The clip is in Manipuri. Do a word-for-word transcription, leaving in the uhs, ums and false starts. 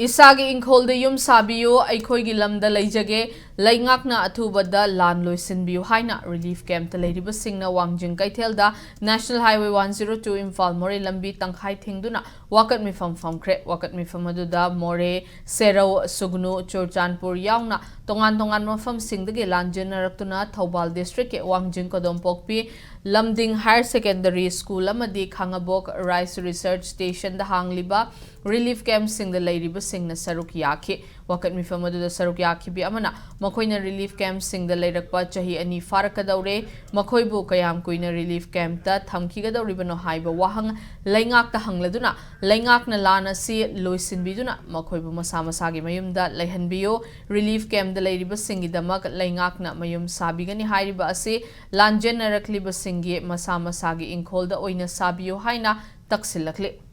ꯏꯁꯥꯒꯤ ꯏꯪꯈꯣꯜꯗ ꯌꯨꯝ ꯁꯥꯕꯤꯌꯨ, ꯑꯩꯈꯣꯏꯒꯤ ꯂꯝꯗ ꯂꯩꯖꯒꯦ, ꯂꯩꯉꯥꯛꯅ ꯑꯊꯨꯕꯗ ꯂꯥꯟ ꯂꯣꯏꯁꯤꯟꯕꯤꯌꯨ ꯍꯥꯏꯅ relief camp ꯇ ꯂꯩꯔꯤꯕꯁꯤꯡꯅ ꯋꯥꯡꯖꯤꯡ ꯀꯩꯊꯦꯜꯗ National Highway one zero two Imphal ꯃꯣꯔꯦ ꯂꯝꯕꯤ ꯇꯪꯈꯥꯏ ꯊꯤꯡꯗꯨꯅ ꯋꯥꯀꯠ ꯃꯤꯐꯝ ꯐꯝꯈ꯭ꯔꯦ꯫ ꯋꯥꯀꯠ ꯃꯤꯐꯝ ꯑꯗꯨꯗ ꯃꯣꯔꯦ, ꯁꯦꯔꯧ, ꯁꯨꯒꯅꯨ, ꯆꯨꯔꯆꯥꯟꯄꯨꯔ ꯌꯥꯎꯅ ꯇꯣꯉꯥꯟ ꯇꯣꯉꯥꯟꯕ ꯃꯐꯝꯁꯤꯡꯗꯒꯤ ꯂꯥꯟꯖꯦꯟꯅꯔꯛꯇꯨꯅ ꯊꯧꯕꯥꯜ district ꯀꯤ ꯋꯥꯡꯖꯤꯡ ꯀꯣꯗꯣꯝꯄꯣꯛꯄꯤ ꯂꯝꯗꯤꯡ Higher Secondary School ꯑꯃꯗꯤ ꯈꯥꯉꯕꯣꯛ Rice Research Station ꯗ ꯍꯥꯡꯂꯤꯕ relief camp ꯁꯤꯡꯗ ꯂꯩꯔꯤꯕꯁꯤꯡꯅ ꯁꯔꯨꯛ ꯌꯥꯈꯤ꯫ ꯋꯥꯀꯠ ꯃꯤꯐꯝ ꯑꯗꯨꯗ ꯁꯔꯨꯛ ꯌꯥꯈꯤꯕꯤ ꯑꯃꯅ ꯃꯈꯣꯏꯅ relief camp ꯁꯤꯡꯗ ꯂꯩꯔꯛꯄ ꯆꯍꯤ ꯑꯅꯤ ꯐꯥꯔꯛꯀꯗꯧꯔꯦ, ꯃꯈꯣꯏꯕꯨ ꯀꯌꯥꯝ ꯀꯨꯏꯅ relief camp ꯇ ꯊꯝꯈꯤꯒꯗꯧꯔꯤꯕꯅꯣ ꯍꯥꯏꯕ ꯋꯥꯍꯪ ꯂꯩꯉꯥꯛꯇ ꯍꯪꯂꯗꯨꯅ, ꯂꯩꯉꯥꯛꯅ ꯂꯥꯟ ꯑꯁꯤ ꯂꯣꯏꯁꯤꯟꯕꯤꯗꯨꯅ ꯃꯈꯣꯏꯕꯨ ꯃꯁꯥ ꯃꯁꯥꯒꯤ ꯃꯌꯨꯝꯗ ꯂꯩꯍꯟꯕꯤꯌꯨ, relief camp ꯇ ꯂꯩꯔꯤꯕꯁꯤꯡꯒꯤꯗꯃꯛ ꯂꯩꯉꯥꯛꯅ ꯃꯌꯨꯝ ꯁꯥꯕꯤꯒꯅꯤ ꯍꯥꯏꯔꯤꯕ ꯑꯁꯤ ꯂꯥꯟꯖꯦꯟꯅꯔꯛꯂꯤꯕꯁꯤꯡꯒꯤ ꯃꯁꯥ ꯃꯁꯥꯒꯤ ꯏꯪꯈꯣꯜꯗ ꯑꯣꯏꯅ ꯁꯥꯕꯤꯌꯨ ꯍꯥꯏꯅ ꯇꯛꯁꯤꯜꯂꯛꯂꯤ꯫